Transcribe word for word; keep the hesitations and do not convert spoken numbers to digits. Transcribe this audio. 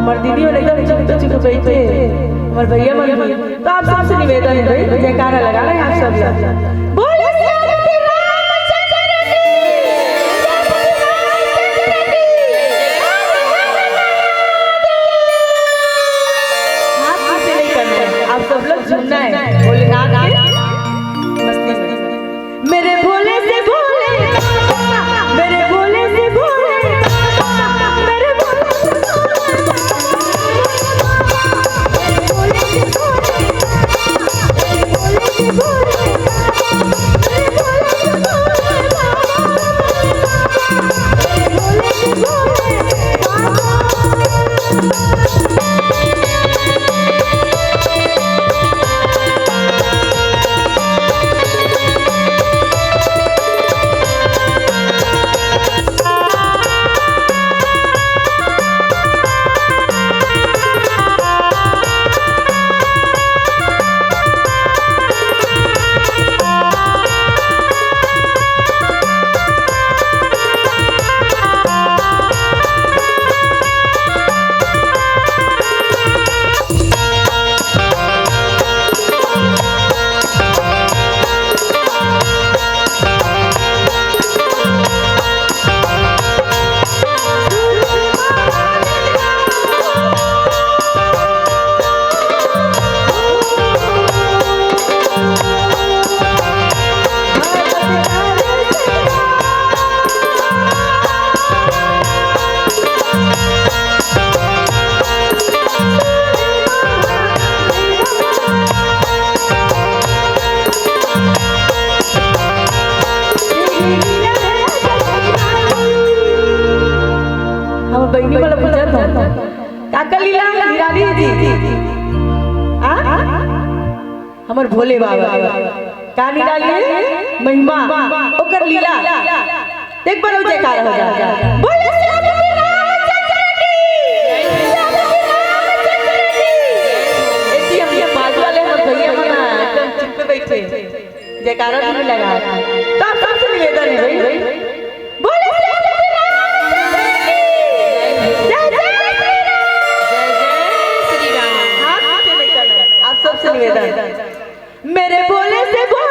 हमर दीदी मन एकदम चुप चुप बैठे, हमर भैया मन भी। तो आप सबसे निवेदन है भाई, जयकारा लगा रहे हैं आप सब लोग। बोले श्रीमती रामचंद्र की, श्रीमती रामचंद्र की। हाथ पीछे नहीं करना है, आप सब लोग झूमना है भोलेनाथ के मस्ती में। मेरे भोले से भोले, मेरे भोले से भोले, मेरे भोले से भोले, मेरे भोले से भोले, मेरे भोले से भोले, मेरे भोले से भोले। हम बहिनी वाला पूछत हन। काकर लीला निराली जी। आ? हमर भोले बाबा। का निराली महिमा, ओकर लीला। एक बार और जयकारा हो जाए। बोले श्रीमती रामचंद्र की, श्रीमती रामचंद्र की। ए जी, हम ये बाजू वाले हमर भैया मन एकदम चुप पे बैठे। जयकारा भी लगा। तो आप सबसे निवेदन है भाई, बोले श्री रामचंद्र की। जय जय श्री राम। जय जय श्री राम। निवेदन। मेरे भोले से बोल